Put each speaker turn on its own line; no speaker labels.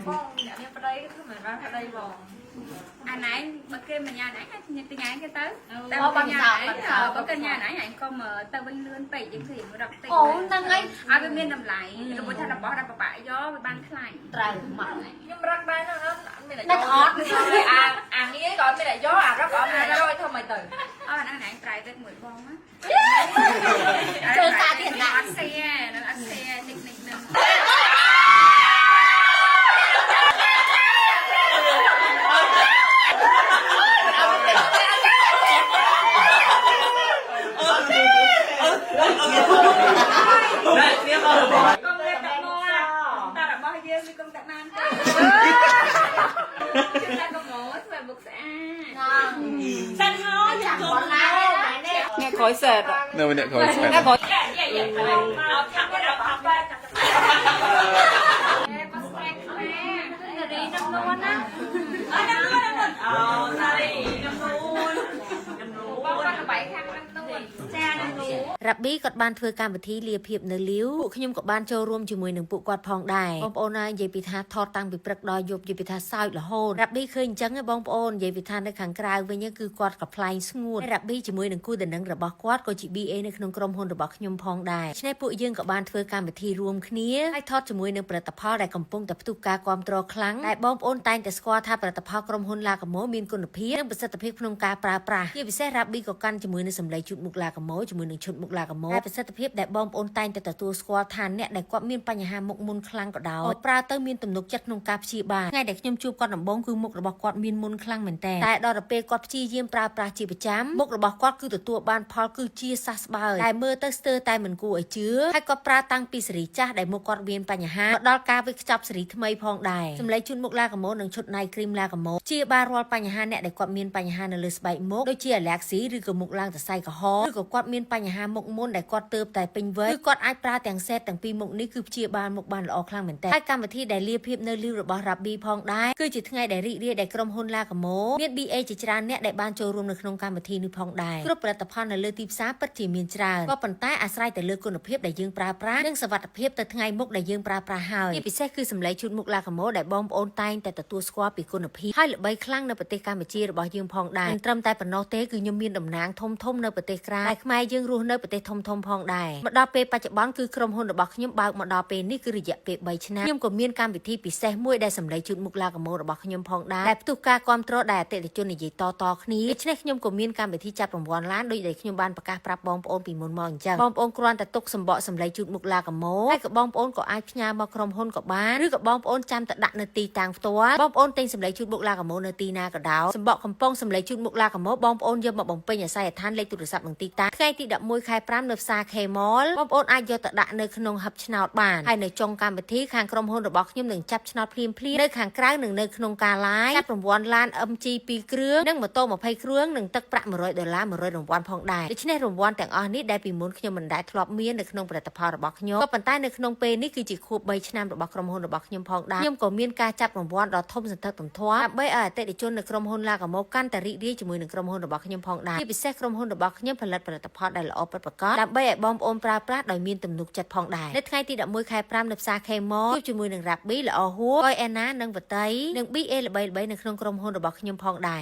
បងអ្នកមានប្តីគឺមិនបានប្តីបង
អាណែបើគេមកញ៉ាំណែញ៉ាំទៅញ៉ាំគេទៅ
តែបង
ញ៉ាំបើគេញ៉ាំណែអញក៏មើលទៅវិញលឿនពេកយើងឃើញរកតិច
អូហ្នឹងហើយ
ឲ្យវាមានតម្លៃរបួសថារបស់ដែលពិបាកយកវាបានថ្លៃ
ត្រូវមក
ខ្ញុំរកដែរនោះអត់មានតែ
តែអត់
អាអាងាយក៏អត់មានតែយកអារកក៏អត់មានតែយកឲ្យធ្វើមិនទៅ
អត់អាហ្នឹង private មួយបងណា
ចូលសាធារណៈ
អត់ share នឹងអត់ share តិចនិចនឹង
ណែគ្នាមករបស់
កុំលេបតែមកតែរបស់យើងវាកុំតែបានទេជឿថាកុំមកធ្វើបុកស្អាត
សិនហើយចាំបនឡានហ្នឹងនេះ
អ្នកក្រោយសេត
នៅម្នាក់ក្រោយស្អាត
អ្នកក្រោយ
តែក៏ស្បែកខ្មែរនារីនំនួនណា
អូសារីនំនួននំនួ
បង
ន
គាត់ល្បីខាងនំនួនចានំនួន
រ៉ាប៊ីគាត់បានធ្វើកម្មវិធីលាភៀបនៅលាវពួកខ្ញុំក៏បានចូលរួមជាមួយនឹងពួកគាត់ផងដែរបងប្អូនណានិយាយពីថាថតតាំងពីព្រឹកដល់យប់និយាយពីថាសើចរហូតរ៉ាប៊ីឃើញអញ្ចឹងឯងបងប្អូននិយាយពីថានៅខាងក្រៅវិញគឺគាត់ក៏ប្លែងស្ងួតរ៉ាប៊ីជាមួយនឹងគូដណ្ដឹងរបស់គាត់ក៏ជា BA នៅក្នុងក្រុមហ៊ុនរបស់ខ្ញុំផងដែរឆ្នេះពួកយើងក៏បានធ្វើកម្មវិធីរួមគ្នាហើយថតជាមួយនឹងផលិតផលដែលកំពុងតែផ្ទុះការគាំទ្រខ្លាំងដែលបងប្អូនតែងតែស្គាល់ថាផលិតផលក្រុមហ៊ុនឡាកាម៉ូមានគុណភាពនិងប្រសិទ្ធភាពក្នុងការប្រើប្រាស់ជាពិសេសរ៉ាប៊ីក៏កាន់ជាមួយនឹងសម្លេងជូតមុខឡាកាម៉ូជាមួយនឹងឈុតមុខឡាកាម៉ូដែលប្រសិទ្ធភាពដែលបងប្អូនតែងតែទទួលស្គាល់ថាអ្នកដែលគាត់មានបញ្ហាមុខមុនខ្លាំងក៏ដោយប្រើទៅមានទំនុកចិត្តក្នុងការព្យាបាលថ្ងៃដែលខ្ញុំជួបគាត់ដំបូងគឺមុខរបស់គាត់មានមុនខ្លាំងមែនតើតែដល់ទៅពេលគាត់ព្យាយាមប្រើប្រាស់ជាប្រចាំមុខរបស់គាត់គឺទទួលបានផលគឺជាសះស្បើយតែមើលទៅស្ទើរតែមិនគួរឲ្យជឿហើយគាត់ប្រើតាំងពីសេរីចាស់ដែលមុខគាត់មានបញ្ហាមកដល់ការវេចខ្ចប់សេរីថ្មីផងដែរសម្លេងជូនមុខឡាកាម៉ូនិងឈុត night cream ឡាកាម៉ូជាបានរាល់បញ្ហាអ្នកដែលគាត់មានបញ្ហានៅលើស្បែកមុខដូចជាអាឡែកស៊ីឬក៏មុខឡើងសរសៃក្រហមឬក៏គាត់មានបញ្ហាមុខមុនដែលគាត់ទើបតែពេញវ័យគឺគាត់អាចប្រើទាំងសេតទាំងពីរមុខនេះគឺព្យាបាលមុខបានល្អខ្លាំងមែនទែនហើយកម្មវិធីដែលលាភៀបនៅលីវរបស់ Rabbi ផងដែរគឺជាថ្ងៃដែលរីករាយដែលក្រុមហ៊ុនឡាកាម៉ូមាន BA ជាច្រើនអ្នកដែលបានចូលរួមនៅក្នុងកម្មវិធីនេះផងដែរគ្រប់ផលិតផលនៅលើទីផ្សារពិតជាមានច្រើនក៏ប៉ុន្តែអាស្រ័យទៅលើគុណភាពដែលយើងប្រើប្រាស់និងសុវត្ថិភាពទៅថ្ងៃមុខដែលយើងប្រើប្រាស់ហើយជាពិសេសគឺសម្លេងជូតមុខឡាកាម៉ូដែលបងប្អូនតែងតែទទួលស្គាល់ពីគុណភាពហើយល្បីខ្លាំងនៅប្រទេសកម្ពុជារបស់យើងផងដែរមិនត្រឹមតែប៉ុណ្ណោះទេគឺខ្ញុំមានតំណាងធំធំៗនៅប្រទេសក្រៅដែលខ្មែរយើងរស់នៅប្រទេសធំធំៗផងដែរមកដល់ពេលបច្ចុប្បន្នគឺក្រុមហ៊ុនរបស់ខ្ញុំបើកមកដល់ពេលនេះគឺរយៈពេល3ឆ្នាំខ្ញុំក៏មានកម្មវិធីពិសេសមួយដែលសម្លេងជូតមុខឡាកាម៉ូរបស់ខ្ញុំផងដែរដែលផ្ទុះការគាំទ្រដែលអតិថិជននិយាយតៗគ្នាដូច្នេះខ្ញុំក៏មានកម្មវិធីចាប់រង្វាន់ឡានដូចដែលខ្ញុំបានប្រកាសប្រាប់បងប្អូនពីមុនមកអញ្ចឹងបងប្អូនគ្រាន់តែទុកសម្បកសម្លេងជូតមុខឡាកាម៉ូហើយក៏បងប្អូនក៏អាចផ្ញើមកក្រុមហ៊ុនក៏បានឬក៏បងប្អូនចាំទៅដាក់នៅទីតាំងផ្ទាល់បងប្អូនទិញសម្លេងជូតមុខឡាកាម៉ូនៅទីណាក៏ដោយសម្បកកំប៉ុងសម្លេងជូតមុខឡាកាម៉ូបងប្អូនយកមកបំពេញអាស័យដ្ឋានលេខទូរស័ព្ទនិងទីតាំងថ្ងៃទី11ខែ5នៅផ្សារ K Mall បងប្អូនអាចយកទៅដាក់នៅក្នុងហឹបឆ្នោតបានហើយនៅចុងកម្មវិធីខាងក្រុមហ៊ុនរបស់ខ្ញុំនឹងចាប់ឆ្នោតភ្លាមៗនៅខាងក្រៅនិងនៅក្នុងការ live ចាប់រង្វាន់ឡាន MG 2គ្រឿងនិងម៉ូតូ20គ្រឿងនិងទឹកប្រាក់100ដុល្លារ100រង្វាន់ផងដែរដូច្នេះរង្វាន់ទាំងអស់នេះដែលពីមុនខ្ញុំមិនដែលធ្លាប់មាននៅក្នុងផលិតផលរបស់ខ្ញុំក៏ប៉ុន្តែនៅក្នុងពេលនេះគឺជាខួប3ឆ្នាំរបស់ក្រុមហ៊ុនរបស់ខ្ញុំផងដែរខ្ញុំក៏មានការចាប់រង្វាន់ដ៏ធំសន្ធឹកសន្ធាប់ដើម្បីឲ្យអតិថិជននៅក្រុមហ៊ុនឡាកាម៉ូកាន់តែរីករាយជាមួយនឹងក្រុមហ៊ុនរបស់ខ្ញុំផងដែរជាពិសេសក្រុមហ៊ុនរបស់ខ្ញុំផលិតផលិតផលដែលល្អពិតប្រាកដដើម្បីឲ្យបងប្អូនប្រើប្រាស់ដោយមានទំនុកចិត្តផងដែរនៅថ្ងៃទី11ខែ5នៅផ្សារ K Mall ជួបជាមួយនឹង Rabbi ល្អហួរ កយអេណានិងវតីនិង BA ល្បីៗនៅក្នុងក្រុមហ៊ុនរបស់ខ្ញុំផងដែរ។